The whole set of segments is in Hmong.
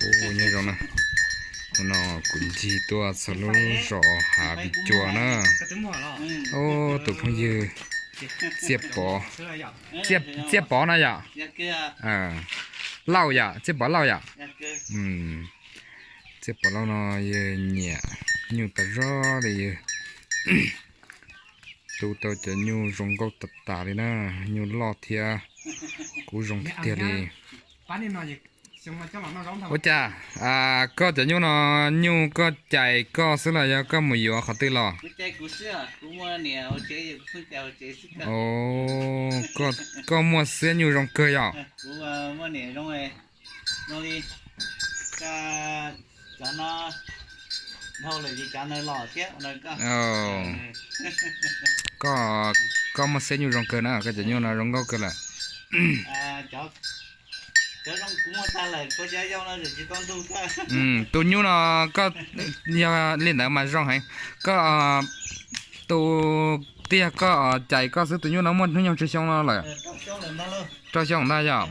Nyob zoo na, hnub no kuv ncig tuaj txog lub zos Hav Vij Cua na. Ub, tus phooj ywg Txiaj Pov, Txiaj Pov no yom? Lauj yom, Txiaj Pov Lauj yom? Txiaj Pov Lauj no yawg nyiam nyuj tas zog li, yawg tu tau cov nyuj zoo nkauj tas tas li na, nyuj loj thiab kub zoo tiag tiag li. Ua cas koj cov nyuj no, nyuj koj cais koj xwb los yog koj mus yuav qhov twg los? Koj muaj xiab nyuj zoo kawg yom? Koj muaj xiab nyuj zoo kawg na, koj cov nyuj no zoo nkauj kawg lawm. Tus nyuj no koj yog li ntawd mas zoo heev. Koj tus tiag koj cais koj xwb, tus nyuj no muaj hnub nyoog tsawg xyoo no lawm? Rau xyoo ntag yom?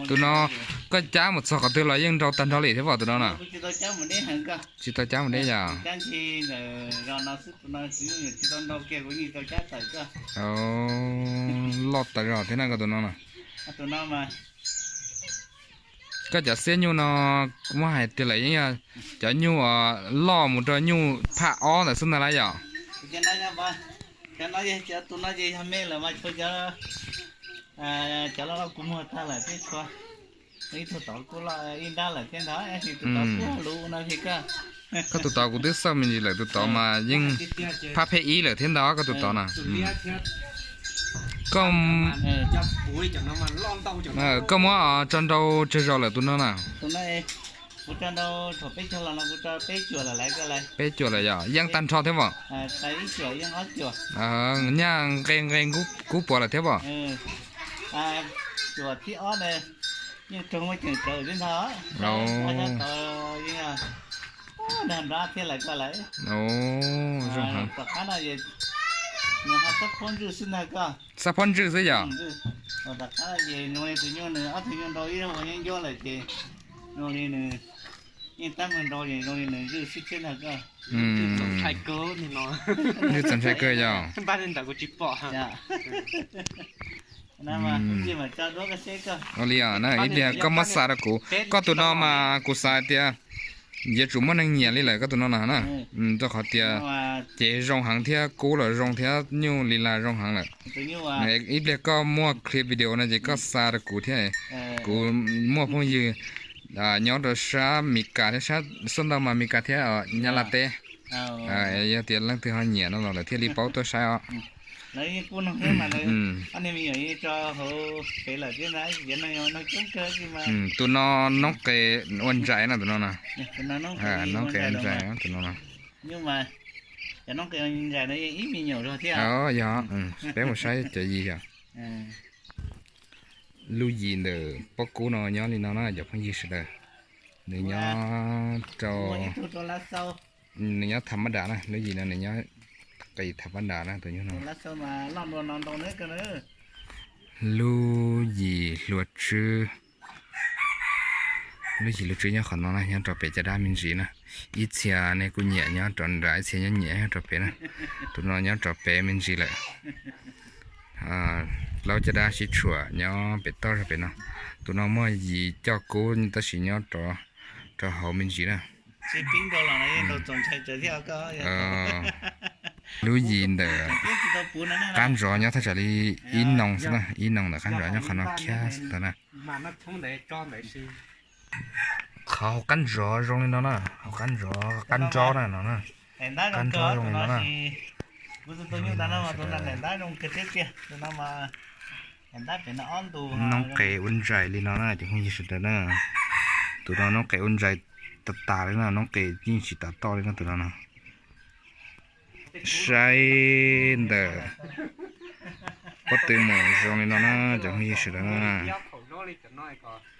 Tus no koj cab mus txog qhov twg los yeej nrau tag nrho li thiab pom tus no na? Tsis tau cab mus deb yom? Loj tas zog thiab na koj tus no na. Koj cov xiab nyuj no muab hais tiag lawm yeej yog cov nyuj loj mus rau nyuj phaj ob ntawd xwb ntag lauj yom? Koj tus tod kuv twb xauj me ntsis lawm, tus tod mas yeej phaj phej ib lawm thiab ntag koj tus tod na. Koj muab tso nrau tsawg zaus lawm tus no na? Peb cuam lawm yom, yeej tag nrho thiab pom? Nyaj nqe nqe kub puas lawm thiab pom? Xab phob ntswj xwb yom? Ntswj txaus ntshai kawg yom? Ua li na, ib pliag koj muab xa rau kuv, koj tus no mas kuv xav tias yuav tsum muaj neeg nyiam li lawm koj tus no na na. Rau qhov tias ces zoo heev thiab kub los zoo thiab nyuj li las zoo heev lawm. Ib pliag koj muaj clip video no ces koj xa rau kuv thiab. Kuv muaj phooj ywg nyob rau sab Mes Kas thiab sab xub ntau mas Mes Kas thiab Nyab Laj teb. Yog tias leej twg ho nyiam no los lawv thiaj li paub tuaj saib os. Tus no noob qes ua ntsais no, tus no na. Noob qes ua ntsais tus no na. Yog, peb mus saib cov yis yom. Lub yis ntawm pob kub no nyob li no na cov phooj ywg sawv daws. Nws nyob rau, nws nyob tham mab das na, lub yis no nws nyob qis tham mab das na tus nyuj no. Lub yis hlua tswb, lub yis hlua tswb nyob qhov no na, nyob rau pem caj dab me ntsis na. Ib txhia nej kuj nyiam nyob rau nram, ib txhia nyob nyiam nyob rau pem na. Tus no nyob rau pem me ntsis lawm. Plaub caj dab sib tshuam nyob pem toj rau pem no. Tus no muaj yim coj kub tab sis nyob rau hauv me ntsis na. Lub yim ntawm qab ntsov nyob thaj tsam li ib noo xwb na, ib noo ntawm qab ntsov nyob qhov no kiag ntawd na. Qhov hauv qab ntsov zoo li no na, hauv qab ntsov, qab ntsov na no na. Qab ntsov zoo li no na. Noob qes ua ntsais li no na cov phooj ywg sawv daws na. Tus no noob qes ua ntsais tas tas li na, noob qes yeej tsis tas toj li no tus no na. Saib ntawm pob tw mus zoo li no na cov phooj ywg sawv daws na.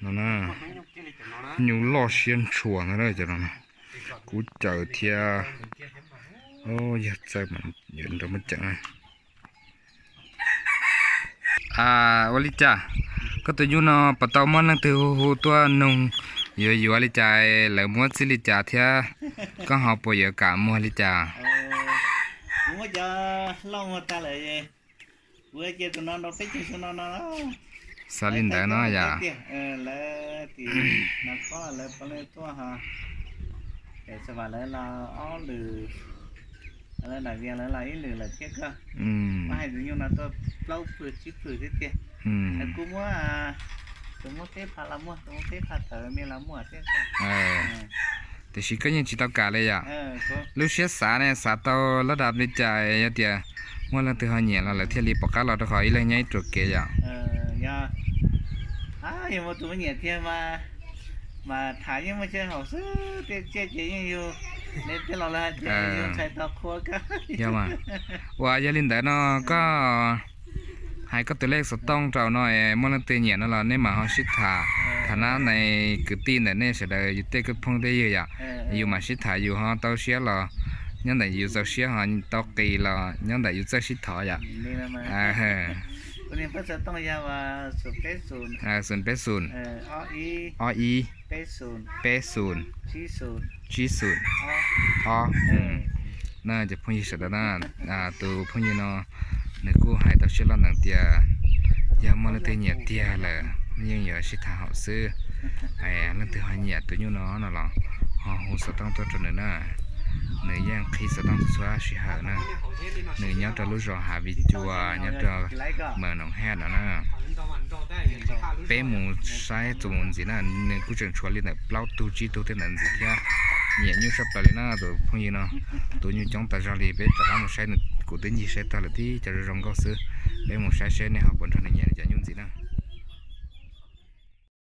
No na, nyuj loj siab ntshua ntag cov no na. Kub caws thiab, yog txawj mas yuav nrog muab ceem na. Ua li cas, koj tus nyuj no puas tau muaj leej twg hu hu tuaj nug yuav yuav li cas, lawv muab txij li cas thiab, koj ho puas yuav kam muag li cas? Kuv muab cov loj muag tag lawm, kuv cia tus no rau peb caug xyoo no no. Xav li ntawd no yom. Lawv tim no khob lawv puav leej tuaj ho, es xav vam lawv los ob lwm, lawv nram Vias lawv los ib lwm lawm thiab koj. Muab hais tus nyuj no tuaj plaub pwg tsib pwg thiab tiag. Kuv muab, tus muab peb phav los muaj, tus muab peb phav tawm me los muaj thiab. Tiam sis koj yeej tsis tau kam li yom? Lub siab xav ne xav tau lab dam li cas, yog tias muaj leej twg ho nyiam los lawv thiaj li pom qab los rau qhov ib leeg nyob ib ruam kev yom? Yog, yog muaj tus nyiam tiag mas, mas tham yeej muaj chaw haum xwb, tej tsiaj ces yeej yug, neb tej los lawv hais tias yug ntxhais tau qhua kawg. Yog mas. Uas yog li ntawd no koj hais koj tus lej xov tooj rau no es muaj leej twg nyiam no los nej mam ho sib tham. Tham nab nes kwv tij ntawm nej sawv daws yus tej kwv phooj tej ywg yom, yus mam sib tham yus ho tau siab los nyob ntawm yus txaus siab ho tau qis los nyob ntawm yus txawj sib thov yom. Xum peb xum, ob ib, peb xum, tsib xum, ob. Na cov phooj ywg sawv daws na, tus phooj ywg no nws kuj hais tau siab loj ntawd tias yog muaj leej twg nyiam tiag lawm yeej yuav sib tham haum xwb. Leej twg ho nyiam tus nyuj no no los ho hu xov tooj tuaj rau nws na. Nws yeej qhib xov tooj txhua sij hawm na. Nws nyob rau lub zos Hav Viv Cua, nyob rau Mawm Noom Haj no na. Peb mus saib txuas mus ntxiv na, nws kuj tseem tshuav li ntawm plaub tug tsib tug tej ntawd ntxiv thiab. Nyiam nyuj sab plaws li na tus phooj ywg no. Tus nyuj coob tas zog li, peb rov qab mus saib nws, kuv twb ncig saib tag lawm tib co zoo zoo nkauj xwb. Peb mus saib seb nej ho puas nrog nws nyiam li cov nyuj ntxiv na.